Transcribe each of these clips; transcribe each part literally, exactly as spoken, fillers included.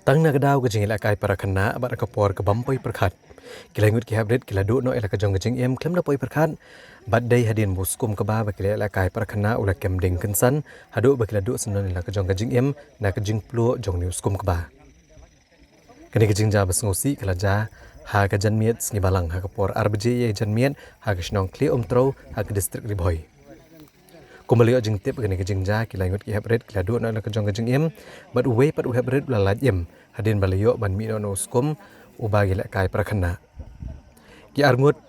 Tang na ka daw ka jingïalehkai para khynnah bad ha ka por ka bym poi pyrkhat, ki lai ngut ki heprit ki la duh noh ïa la ka jong ka jingim khlem da poi pyrkhat. Bad dei hadien ba u skum kba ba ki la ïalehkai para khynnah u la kem ding kynsan haduh ba ki la duh syndon ïa la ka jong ka jingim na ka jingpluh jong une u skum kba. Kane ka jingjia ba sngewsih ka la jia ha ka janmiet sngi Balang ha ka por ar baje ïa janmiet ha ka shnong Khlieh Umtrew ha ka district Ri Bhoi. Kumba la ïoh jingtip kane ka jingjia, ki lai ngut ki heprit ki la duh noh ïa la ka jong ka jingim bad uwei pat u heprit u la lait im hadien ba la ïoh ban mih noh na u skum uba ki ïalehkai para khynnah. Ki ar ngut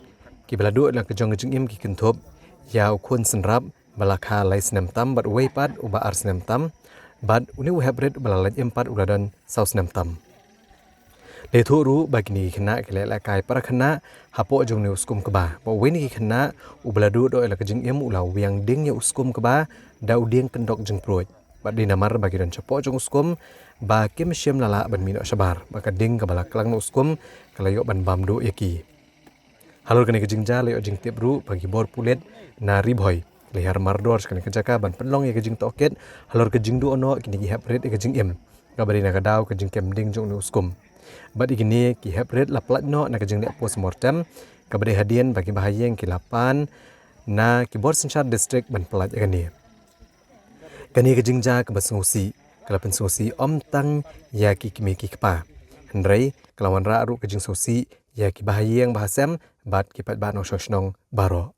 kiba la duh ïa la ka jong ka jingim ki kynthup ïa u khun synrap ba la kha lai snem tam bad uwei pat uba ar snem tam, bad une u heprit uba la lait im pat u la don saw snem tam. La ïathuh ruh ba kine ki khynnah ki la ïalehkai para khynnah hapoh jong une u skum kba, bad uwei na ki khynnah uba la duh noh ïa la ka jingim u la wiang ding ïa u skum kba da u dieng kyndok jingpruid. Bad dei namar ba ki don shapoh jong u skum ba kim shym la lah ban mih noh shabar, bad ka ding kaba la klang na u skum ka la ïoh ban bam duh ïa ki. Halor kane ka jingjia la ïoh jingtip ruh ba ki bor pulit na Ri Bhoi ki la hiar mardor sha kane ka jaka ban pynlong ïa ka jingtohkit halor ka jingduh noh kine ki heprit ïa ka jingim, kaba dei na ka daw ka jingkem ding jong une u skum. Bad ïa kine ki heprit la pyllait noh na ka jingleh postmortem, kaba dei hadien ba ki bahaïing ki la pan na ki bor synshar district ban pyllait ïa kane. Kane ka jingjia kaba sngewsih ka la pynsngewsih ym tang ïa ki kmie ki kpa, hynrei ka la wanrah ruh ka jingsngewsih ïa ki bahaïing bahasem bad ki paidbah nongshong shnong baroh.